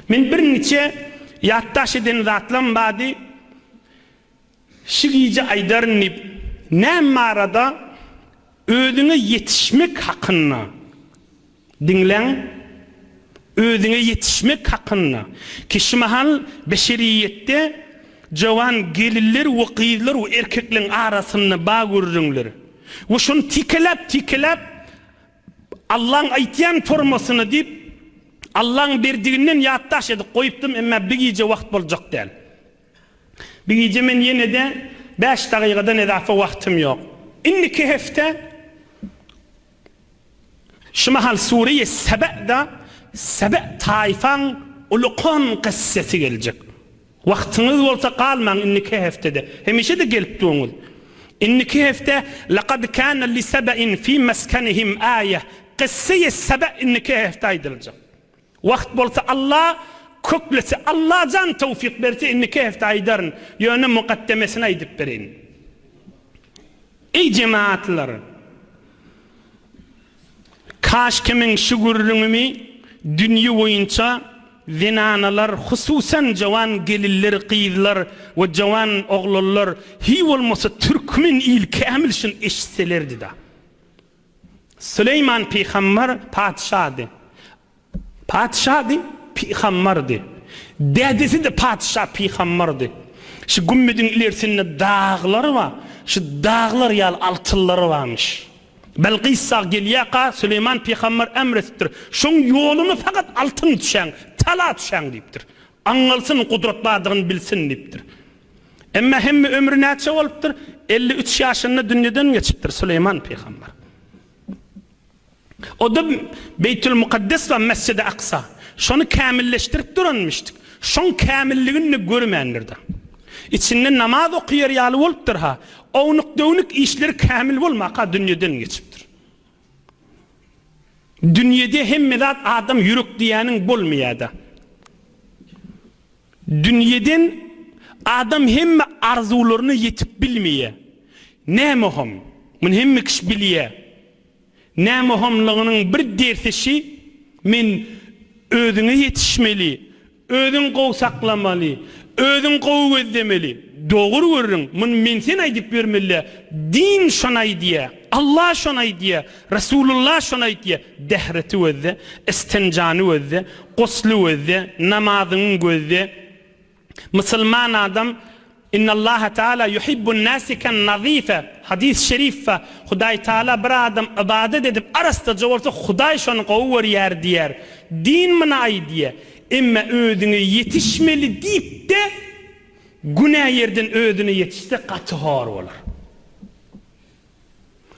Men birniçe ýatdaş eden zatlam bardy. Şu gije aýdaryn diýip, näme barada özüňe ýetişmek hakynda diňläň, özüňe ýetişmek hakynda ki şu mahal beşeriýetde jowan gelinler we gyzlar we erkekleň arasynda ba gürrüňler we şony tikeläp tikeläp Allaň aýtýan formasyny diýip Allaň berdiginden ýatdaş edip goýupdym emma bi gije wagt boljak däl. Bi gije men ýene-de bäş dagygadan ezafa wagtym ýok. Indiki hepde şu mahal Sure-i Sebe-da Sebe taýfaň ulukan kyssasy geljek. Wagtyňyz bolsa galmaň indiki hepdede. Hemişe-de gelip duruňyz. Indiki hepde Lekad kâne li sebe'in fî meskenihim âye Kyssa-i Sebe indiki hepde aýdyljak. Wagt bolsa Alla köklese Allajan towfyk berse indiki hepde aýdaryn. Ýöne mukaddemesini aýdyp bereýin. Eý jemaatlar! Kaşki meň şu gürrüňimi dünýe boýunça zenanalar hususan jowan gelinler gyzlar we jowan oglanlar hiý bolmasa türkmen il kämil şuny eşitselerdida. Süleýman pygambar patyşady. Patyşady, pygambardy. Dädesi-de patyşa, pygambardy. Şu gümmediň ilersinde daglar bar. Şu daglar ýaly altynlary barmyş. Belgys sag gelýärka, Süleýman pygambar emr edipdir. Şoň ýoluna fakat altyn düşäň, tala düşäň diýipdir. Aňňalsyn, gudrat bardygyny bilsin diýipdir. Emma hemme ömri näçe bolupdyr? 53 ýaşynda dünýeden geçipdir Süleýman pygamber. O-da Beýtül Mukaddes we Mesjidi Aksa. Şony kämilleşdirip duranmyşdyk. Şoň kämilligini-de görmändir-de. İçinde namaz okaýar ýaly bolupdyr-ha. Ownuk-döwnük işleri kämil bolmaka dünýeden geçipdir. Dünýede hemme zat adam ýürek diýýäniň bolmaýar-da. Dünýeden adam hemme arzuwlaryna ýetip bilmeýär. Näme hom? Muny hemme kişi bilýär. Näme homlygynyň bir dersi şi, men özüňe ýetişmeli, özüň gowy saklamaly, özüň gowy gözlemeli. Dogry gürrüň, muny men sen aýdyp ýörmeli-dä. Din şony aýdýar, Allah şony aýdýar, Resulullah şony aýdýar. Dähreti gözle, istenjany gözle, gusly gözle, namazyňy gözle. Musulman adam Innallaha taala yuhibbun nasiken nazife hadys şeriffe Hudaý taala bir adam ybadat edip arassaja bolsa Hudaý şony gowy görýär diýýär. Din muny aýdýar. Emme özüňe ýetişmeli diýipde günä ýerden özüne ýetişse gaty hor bolar.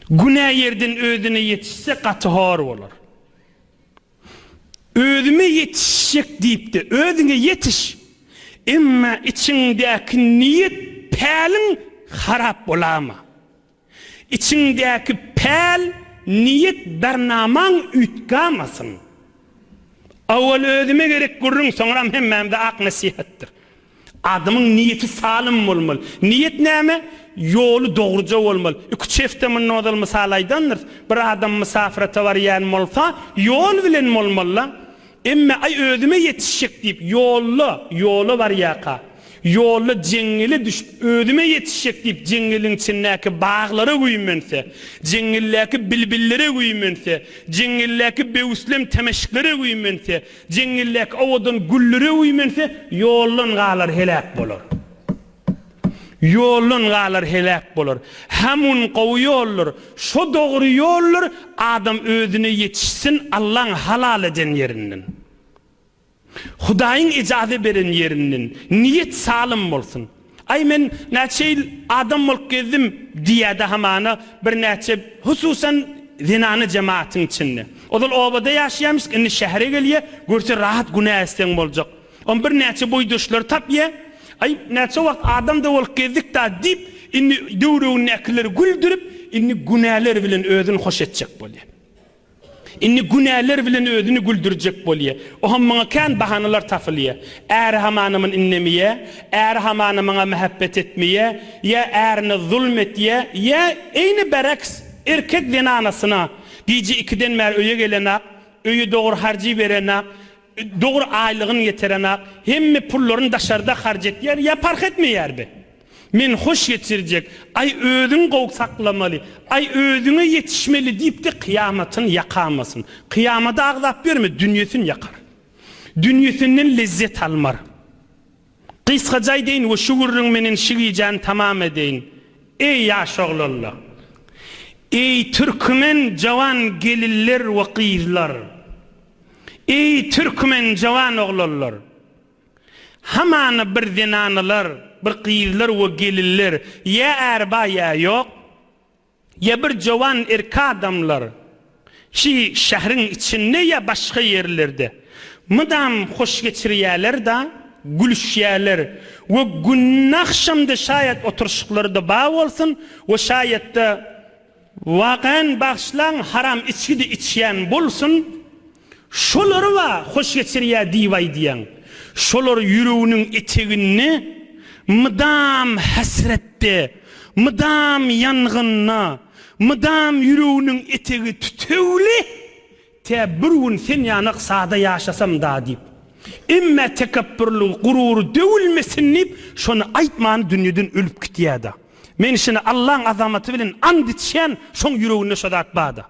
Günä ýerden özüne ýetişse gaty hor bolar. Özüme ýetişjek diýip-de, özüňe ýetiş. Emma içiňdäki niýet, päliň harap bolama. Içiňdäki päl, niýet, barnamaň üýtgamasyn. Owal özüme gerek gürrüň, soňram hemmämize ak nesihatdyr. Adamyň niýeti salym bolmaly. Niýet näme? Ýoly dogruja bolmaly. Iküç hepde mundan ozal mysal aýdandyrys. Bir adam mysafyrata barýan bolsa, ýol bilen bolmaly-la. Emme aý özüme ýetişjek diýip, ýolda, ýola barýarka, ýolda jeňňele düşüp, özüme ýetişjek diýip, jeňňeliň içindäki baglara güýmense, jeňňeldäki bilbillere güýmense, jeňňeldäki bewüslem temeşiklere güýmense, Jeňňeldäki owadan güllere güýmense, ýoldan galar, heläk bolar. Ýoldan galar, heläk bolar. Hamun gowy ýoldur. Şo dogry ýoldur, adam özüne ýetişsin Allaň halal eden ýerinden. Hudaýyň ejaza beren ýerinden. Niýet salym bolsun. Aý men näçe ýyl adam bolup gezdim diýýädä hamana birnäçe hususan zenana jemaatyň içinde. Ozal obada ýaşaýamyşdyk indi şähere gelýä görse rahat günä etseň boljak. On birnäçe boýdaşlary tapýa aý näçe wagt adam-da bolup gezdik-da diýip indi döwregindäkileri güldürip indi günäler bilen özüni hoş etjek bolýa. Indi günäler bilen özüni güldürjek bolýa. Oham maňa kän bahanalar tapylýa. Äri hamana muny innemýä, äri hamana maňa mähebbet etmeýä, ýa ärine zulm etýä, ýa eýni bereks, erkek zenanasyna gije ikiden bäri öýe gelenak, öýe dogry harjy berenak. dogry aýlygyny ýetirenak, hemme pullaryny daşarda harç etýär, ýa parh etmeýär be. Men hoş geçirjek, aý özüňi gowy saklamaly, aý özüňe ýetişmeli diýip-de kyýamatyny ýakamasyn. Kyýamady agzap ýörme, dünýesini ýakar. Dünýesinden lezzet almar. Gysgaça aýdaýyn we şu gürrüň menen şu gijäni tamam edeýin. Eý ýaş oglanlar! Eý türkmen jawan gelinler we gyzlar! Eý türkmen jawan oglanlar! Hamana bir zenanalar, bir gyzlar we gelinler ýa äri bar ýa ýok, ýa bir jowan erkek adamlar şi şähriň içinde ýa başga ýerlerde mydam hoş geçirýäler-da, gülüşýäler we günde-agşamda şaýat oturyşyklary-da bar bolsun we şaýatda Wagan bagyşlaň haram içgi-de içýän bolsun, şolary wa hoş geçirýä diýip aýdýaň. Şolar ýüreginiň eteginde mydam hesretde, mydam ýangynda, mydam ýüreginiň etegi tütewli. Tä bir gün sen ýanak sada ýaşasam da diýip. Emmä tekepbürligi, gurury döwülmesin diýip, şony aýtmany dünýeden ölüp gitýäda. Men şuny Allaň azamaty bilen and içýän, şoň ýüreginde şo zat bada.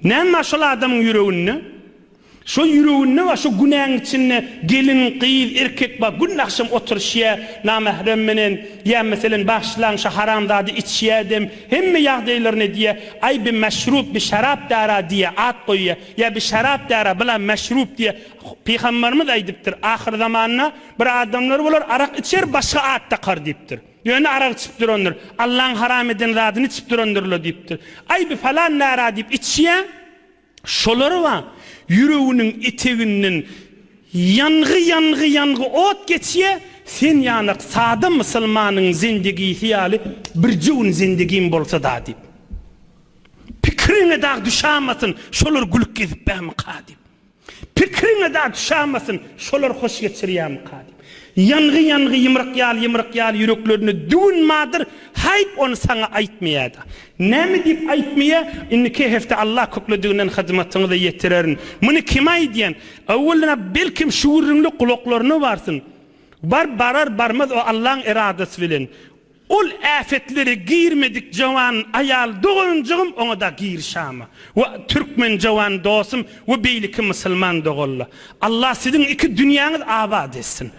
Näme bar şol adamyň ýüreginde? Şo ýüreginde bar, şo günäň içinde gelin, gyz, erkek bar, gün agşam oturyşýa namährem menen, ýa meselen bagyşlaň şo haram zady içýädem, Hemme ýagdaýlaryny edýä, aý bi meşrup, bi şarap dara diýä, at goýýa, ýa bi şarap dara, bula meşrup diýä. Pygambarymyz aýdypdyr, ahyrzamanda bir adamlar bolar, arak içer, başga at dakar diýipdir. Ýöne arak içip durandyr. Allaň haram eden zadyny içip durandyrlar diýipdir. Aý bi falan dara diýip içýä. Şolar bar, ýüreginiň eteginden ýangy-ýangy-ýangy ot geçýär, sen ýanak sada musulmanyň zendegisi ýaly birje gün zendegim bolsa-da diýip. Pikiriňe dag düşamasyn, şolar gülüp gezip bämyka diýip. Pikiriňe dag düşamasyn, şolar hoş geçirýämyka diýip. Ýangy-ýangy ýymryk ýaly ýymryk ýaly ýüreklerinde düwün bardyr, haýp ony saňa aýtmaýada. Näme diýip aýtmaýa, indiki hepde Allah köklediginden hyzmatyňyza ýetirerin. Muny kime aýdýan? Öwwelina belkem şu gürrüňli gulaklaryna barsyn. Bar barar barmaz o Allaň eradasy bilen. Ol äfetlere girmedik jawan aýal doganjygym oňada girişama. We türkmen jawan dosum we beýleki musulman doganla. Allah siziň iki dünýäňiz abat etsin.